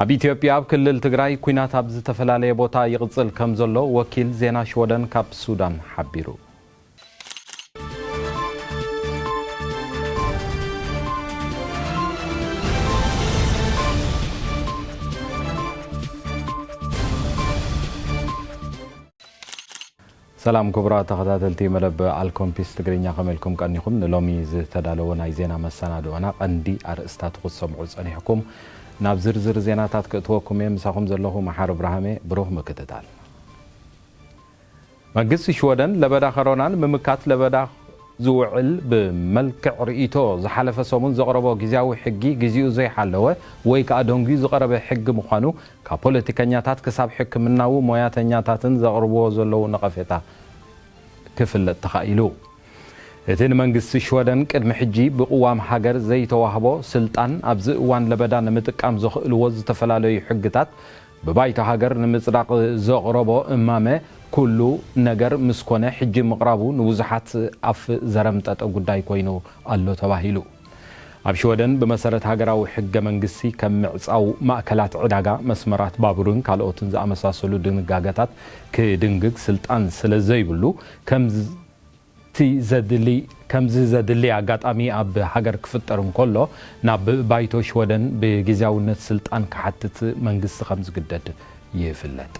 ኣብ ኢትዮጵያ ኣብ ክልል ትግራይ ኲናት ኣብ ዝተፈላለየ ቦታ ይቕጽል ከም ዘሎ ወኪል ዜና ሽወደን ካብ ሱዳን ሓቢሩ። ሰላም ክቡራት ተኸታተልቲ መደብ ኣልኮምፒስ ትግርኛ፣ ከመልኩም ቀኒኹም? ንሎሚ ዝተዳለወ ናይ ዜና መሰናድኦና ቀንዲ ኣርእስታት ክትሰምዑ ጸኒሕኩም። ናብ ዝርዝር ዜናታት ክእትወኩም እየ። ምሳኹም ዘለኹ መሓር እብራሃም እየ። ብሩኽ ምክትታል። መንግስቲ ሽወደን ለበዳ ከሮናን ምምካት ለበዳ ዝውዕል ብመልክዕ ርእይቶ ዝሓለፈ ሰሙን ዘቕረቦ ግዝያዊ ሕጊ ግዜኡ ዘይሓለወ ወይ ከኣ ደንጉዩ ዝቐረበ ሕጊ ምዃኑ ካብ ፖለቲከኛታት ክሳብ ሕክምናዊ ሞያተኛታትን ዘቕርብዎ ዘለዉ ነቐፌታ ክፍለጥ ተኻኢሉ። እቲ ንመንግስቲ ሽወደን ቅድሚ ሕጂ ብቅዋም ሃገር ዘይተዋህቦ ስልጣን ኣብዚ እዋን ለበዳ ንምጥቃም ዘኽእልዎ ዝተፈላለዩ ሕግታት ብባይቶ ሃገር ንምጽዳቕ ዘቕረቦ እማመ ኩሉ ነገር ምስ ኮነ ሕጂ ምቕራቡ ንብዙሓት ኣፍ ዘረምጠጠ ጉዳይ ኮይኑ ኣሎ ተባሂሉ። ኣብ ሽወደን ብመሰረት ሃገራዊ ሕገ መንግስቲ ከም ምዕጻው ማእከላት ዕዳጋ፣ መስመራት ባቡርን ካልኦትን ዝኣመሳሰሉ ድንጋገታት ክድንግግ ስልጣን ስለ ዘይብሉ ከምዚ ዘድሊ ከምዚ ዘድሊ ኣጋጣሚ ኣብ ሃገር ክፍጠር እንከሎ ናብ ባይቶ ሽወደን ብግዝያውነት ስልጣን ክሓትት መንግስቲ ከም ዝግደድ ይፍለጥ።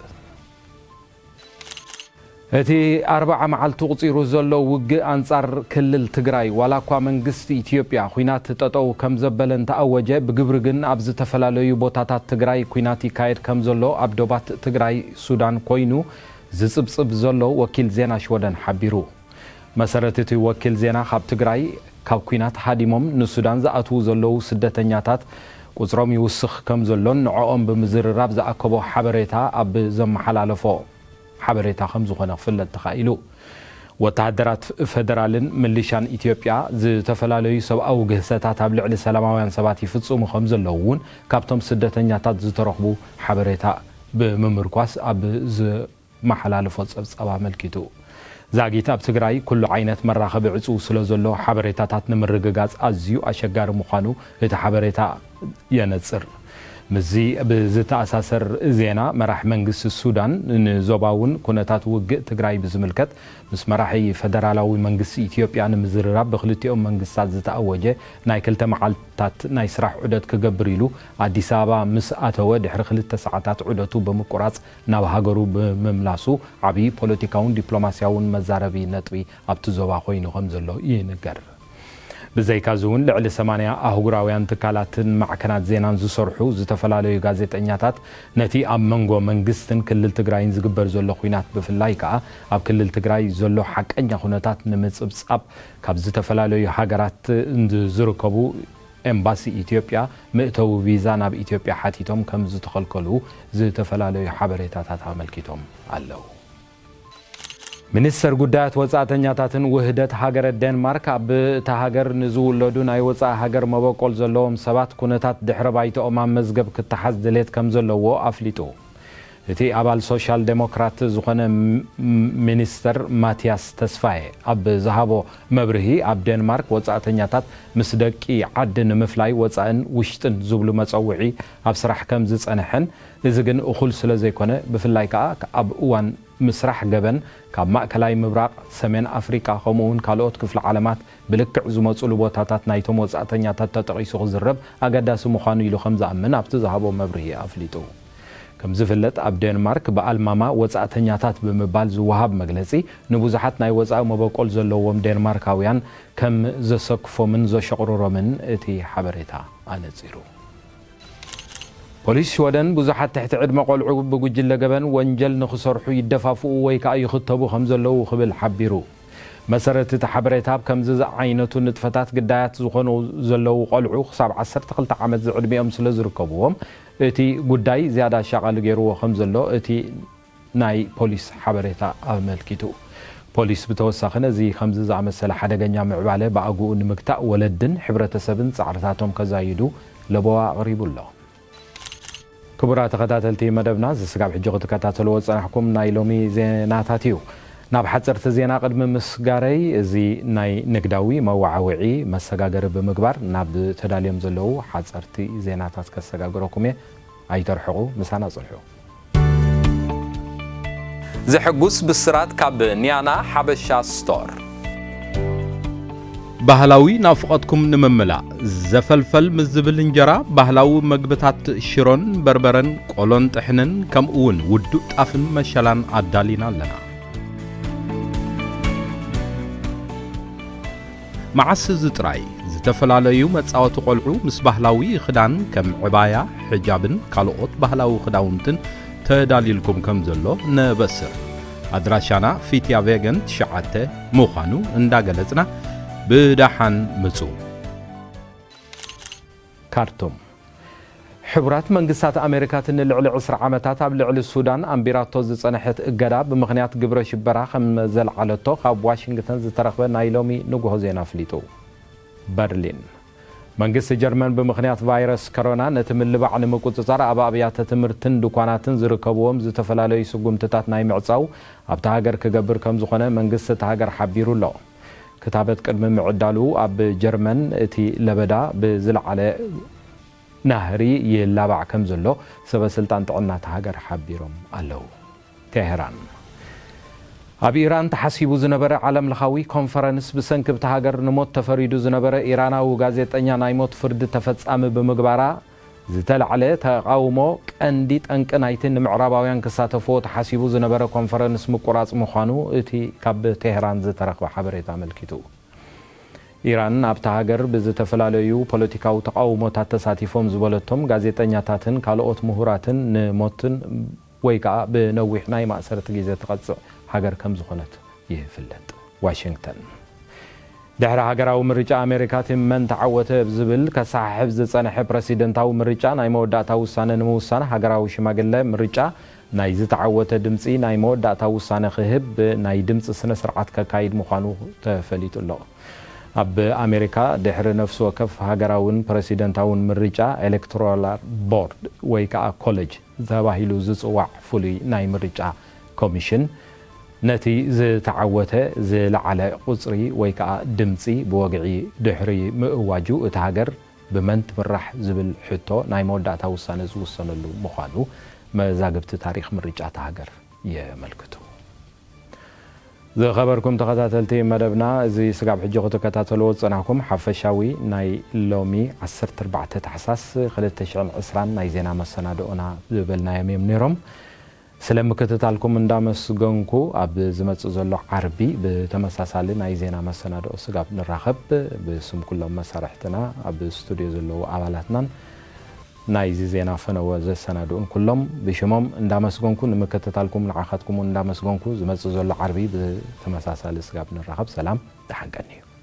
እቲ ኣርብዓ መዓልቱ ቁጺሩ ዘሎ ውግእ ኣንጻር ክልል ትግራይ፣ ዋላ እኳ መንግስቲ ኢትዮጵያ ኲናት ጠጠው ከም ዘበለ እንተኣወጀ፣ ብግብሪ ግን ኣብ ዝተፈላለዩ ቦታታት ትግራይ ኲናት ይካየድ ከም ዘሎ ኣብ ዶባት ትግራይ ሱዳን ኮይኑ ዝጽብጽብ ዘሎ ወኪል ዜና ሽወደን ሓቢሩ። መሰረት እቲ ወኪል ዜና ካብ ትግራይ ካብ ኲናት ሃዲሞም ንሱዳን ዝኣትዉ ዘለዉ ስደተኛታት ቁጽሮም ይውስኽ ከም ዘሎን ንዕኦም ብምዝርራብ ዝኣከቦ ሓበሬታ ኣብ ዘመሓላለፎ ሓበሬታ ከም ዝኾነ ክፍለጥ ተኻኢሉ። ወተሃደራት ፈደራልን ምሊሻን ኢትዮጵያ ዝተፈላለዩ ሰብኣዊ ግህሰታት ኣብ ልዕሊ ሰላማውያን ሰባት ይፍጽሙ ከም ዘለዉ እውን ካብቶም ስደተኛታት ዝተረኽቡ ሓበሬታ ብምምርኳስ ኣብ ዝመሓላለፎ ጸብጻብ ኣመልኪቱ። ዛጊት ኣብ ትግራይ ኩሉ ዓይነት መራኸቢ ዕጹው ስለ ዘሎ ሓበሬታታት ንምርግጋጽ ኣዝዩ ኣሸጋሪ ምዃኑ እቲ ሓበሬታ የነጽር። ምስዚ ብዝተኣሳሰር ዜና፣ መራሕ መንግስቲ ሱዳን ንዞባውን ኩነታት ውግእ ትግራይ ብዝምልከት ምስ መራሒ ፈደራላዊ መንግስቲ ኢትዮጵያ ንምዝርራብ ብክልቲኦም መንግስታት ዝተኣወጀ ናይ ክልተ መዓልታት ናይ ስራሕ ዑደት ክገብር ኢሉ ኣዲስ ኣበባ ምስ ኣተወ ድሕሪ ክልተ ሰዓታት ዑደቱ ብምቁራጽ ናብ ሃገሩ ብምምላሱ ዓብዪ ፖለቲካውን ዲፕሎማስያውን መዛረቢ ነጥቢ ኣብቲ ዞባ ኮይኑ ከም ዘሎ ይንገር። ብዘይካዚ እውን ልዕሊ ሰማንያ ኣህጉራውያን ትካላትን ማዕከናት ዜናን ዝሰርሑ ዝተፈላለዩ ጋዜጠኛታት ነቲ ኣብ መንጎ መንግስትን ክልል ትግራይን ዝግበር ዘሎ ኲናት ብፍላይ ከኣ ኣብ ክልል ትግራይ ዘሎ ሓቀኛ ኩነታት ንምጽብጻብ ካብ ዝተፈላለዩ ሃገራት ዝርከቡ ኤምባሲ ኢትዮጵያ መእተዊ ቪዛ ናብ ኢትዮጵያ ሓቲቶም ከም ዝተኸልከሉ ዝተፈላለዩ ሓበሬታታት ኣመልኪቶም ኣለዉ። ሚኒስተር ጉዳያት ወጻእተኛታትን ውህደት ሃገረ ዴንማርክ ኣብ እታ ሃገር ንዝውለዱ ናይ ወጻኢ ሃገር መበቆል ዘለዎም ሰባት ኩነታት ድሕረ ባይትኦም ኣብ መዝገብ ክተሓዝ ድሌት ከም ዘለዎ ኣፍሊጡ። እቲ ኣባል ሶሻል ዴሞክራት ዝኾነ ም-፣ ም-፣ ሚኒስተር ማቲያስ ተስፋዬ ኣብ ዝሃቦ መብርሂ፣ ኣብ ዴንማርክ ወጻእተኛታት ምስ ደቂ ዓዲ ንምፍላይ ወጻእን ውሽጥን ዝብሉ መጸውዒ ኣብ ስራሕ ከም ዝጸንሐን፣ እዚ ግን እኹል ስለ ዘይኮነ፣ ብፍላይ ከኣ ኣብ እዋን ምስራሕ ገበን ካብ ማእከላይ ምብራቕ፣ ሰሜን ኣፍሪቃ፣ ከምኡ እውን ካልኦት ክፍለ ዓለማት ብልክዕ ዝመጹሉ ቦታታት ናይቶም ወጻእተኛታት ተጠቒሱ ክዝረብ ኣገዳሲ ምዃኑ ኢሉ ከም ዝኣምን ኣብቲ ዝሃቦ መብርሂ ኣፍሊጡ። ከም ዝፍለጥ፣ ኣብ ዴንማርክ ብኣልማማ ወጻእተኛታት ብምባል ዝወሃብ መግለጺ ንብዙሓት ናይ ወጻኢ መበቆል ዘለዎም ዴንማርካውያን ከም ዘሰክፎምን ዘሸቕርሮምን እቲ ሓበሬታ ኣነጺሩ። ፖሊስ ሽወደን ብዙሓት ትሕቲ ዕድመ ቆልዑ ብጉጅለ ገበን ወንጀል ንኽሰርሑ ይደፋፍኡ ወይ ከኣ ይኽተቡ ከም ዘለዉ ክብል ሓቢሩ። መሰረት እቲ ሓበሬታ፣ ኣብ ከምዚ ዝዓይነቱ ንጥፈታት ግዳያት ዝኾኑ ዘለዉ ቆልዑ ክሳብ ዓሰርተ ክልተ ዓመት ዝዕድሚኦም ስለ ዝርከብዎም፣ እቲ ጉዳይ ዝያዳ ኣሻቓሊ ገይርዎ ከም ዘሎ እቲ ናይ ፖሊስ ሓበሬታ ኣመልኪቱ። ፖሊስ ብተወሳኺ ነዚ ከምዚ ዝኣመሰለ ሓደገኛ ምዕባለ ብኣግኡ ንምግታእ ወለድን ሕብረተሰብን ጻዕርታቶም ከዛይዱ ለበዋ ኣቕሪቡ ኣሎ። ክቡራት ተኸታተልቲ መደብና፣ እዚ ስጋብ ሕጂ ክትከታተልዎ ዝጸናሕኩም ናይ ሎሚ ዜናታት እዩ። ናብ ሓጸርቲ ዜና ቅድሚ ምስጋረይ፣ እዚ ናይ ንግዳዊ መወዓውዒ መሰጋገሪ ብምግባር ናብ ተዳልዮም ዘለዉ ሓጸርቲ ዜናታት ከሰጋግረኩም እየ። ኣይተርሕቑ፣ ምሳና ጽንሑ። ዘሐጉስ ብስራት ካብ ኒያና ሓበሻ ስቶር። ባህላዊ ናፍቖትኩም ንምምላእ፣ ዘፈልፈል ምስ ዝብል እንጀራ፣ ባህላዊ መግብታት ሽሮን በርበረን፣ ቆሎን ጥሕንን፣ ከምኡ እውን ውዱእ ጣፍን መሸላን ኣዳሊና ኣለና። መዓስ እዚ ጥራይ፣ ዝተፈላለዩ መጻወቲ ቆልዑ ምስ ባህላዊ ክዳን ከም ዕባያ፣ ሕጃብን ካልኦት ባህላዊ ክዳውንትን ተዳልዩልኩም ከም ዘሎ ነበስር። ኣድራሻና ፊትያ ቬገን ትሽዓተ ምዃኑ እንዳገለጽና፣ ብደሓን ምጹ። ካርቱም። ሕቡራት መንግስታት ኣሜሪካ እቲ ንልዕሊ ዕስራ ዓመታት ኣብ ልዕሊ ሱዳን ኣንቢራቶ ዝጸንሐት እገዳ ብምኽንያት ግብረ ሽበራ ከም ዘልዓለቶ ካብ ዋሽንግተን ዝተረኽበ ናይ ሎሚ ንግሆ ዜና ኣፍሊጡ። በርሊን። መንግስቲ ጀርመን ብምኽንያት ቫይረስ ኮሮና ነቲ ምልባዕ ንምቁጽጻር ኣብ ኣብያተ ትምህርትን ድኳናትን ዝርከብዎም ዝተፈላለዩ ስጉምትታት ናይ ምዕጻው ኣብታ ሃገር ክገብር ከም ዝኾነ መንግስቲ እታ ሃገር ሓቢሩ ኣሎ። ክታበት ቅድሚ ምዕዳሉ ኣብ ጀርመን እቲ ለበዳ ብዝለዓለ ናህሪ ይላባዕ ከም ዘሎ ሰበ ስልጣን ጥዕና እታ ሃገር ሓቢሮም ኣለዉ። ቴህራን። ኣብ ኢራን ተሓሲቡ ዝነበረ ዓለም ለኻዊ ኮንፈረንስ ብሰንኪ ብታ ሃገር ንሞት ተፈሪዱ ዝነበረ ኢራናዊ ጋዜጠኛ ናይ ሞት ፍርዲ ተፈጻሚ ብምግባራ ዝተላዕለ ተቓውሞ ቀንዲ ጠንቂ ናይቲ ንምዕራባውያን ክሳተፍዎ ተሓሲቡ ዝነበረ ኮንፈረንስ ምቁራጽ ምዃኑ እቲ ካብ ቴህራን ዝተረኽበ ሓበሬታ ኣመልኪቱ። ኢራን ኣብታ ሃገር ብዝተፈላለዩ ፖለቲካዊ ተቓውሞታት ተሳቲፎም ዝበለቶም ጋዜጠኛታትን ካልኦት ምሁራትን ንሞትን ወይ ከዓ ብነዊሕ ናይ ማእሰርቲ ግዜ ትቐፅዕ ሃገር ከም ዝኾነት ይፍለጥ። ዋሽንግተን። ድሕሪ ሃገራዊ ምርጫ ኣሜሪካ እቲ መን ተዓወተ ዝብል ከሰሓሕብ ዝፀንሐ ፕረሲደንታዊ ምርጫ ናይ መወዳእታ ውሳነ ንምውሳን ሃገራዊ ሽማግለ ምርጫ ናይ ዝተዓወተ ድምፂ ናይ መወዳእታ ውሳነ ክህብ ናይ ድምፂ ስነ ስርዓት ከካይድ ምዃኑ ተፈሊጡ ኣሎ። ኣብ ኣሜሪካ ድሕሪ ነፍሲ ወከፍ ሃገራውን ፕረሲደንታውን ምርጫ ኤሌክቶራል ቦርድ ወይ ከዓ ኮሌጅ ተባሂሉ ዝፅዋዕ ፍሉይ ናይ ምርጫ ኮሚሽን ነቲ ዝተዓወተ ዝለዓለ ቁፅሪ ወይ ከዓ ድምፂ ብወግዒ ድሕሪ ምእዋጁ እታ ሃገር ብመን ትምራሕ ዝብል ሕቶ ናይ መወዳእታ ውሳነ ዝውሰነሉ ምዃኑ መዛግብቲ ታሪኽ ምርጫ እታ ሃገር የመልክቱ። ዝኸበርኩም ተኸታተልቲ መደብና፣ እዚ ስጋብ ሕጂ ክትከታተልዎ ዝጸናሕኩም ሓፈሻዊ ናይ ሎሚ ዓሰርተ ኣርባዕተ ታሕሳስ ክልተ ሽሕን ዕስራን ናይ ዜና መሰናድኦና ዝበልናዮም እዮም ነይሮም። ስለ ምክትታልኩም እንዳመስገንኩ፣ ኣብ ዝመጽእ ዘሎ ዓርቢ ብተመሳሳሊ ናይ ዜና መሰናድኦ ስጋብ ንራኸብ፣ ብስም ኩሎም መሳርሕትና፣ ኣብ ስቱድዮ ዘለዉ ኣባላትናን ናይዚ ዜና ፈነወ ዘሰናድኡን ኩሎም ብሽሞም እንዳመስገንኩ፣ ንምክትታልኩም ንዓኻትኩም እውን እንዳመስገንኩ፣ ዝመጽእ ዘሎ ዓርቢ ብተመሳሳሊ ስጋብ ንራኸብ፣ ሰላም፣ ደሓን ቀንዩ።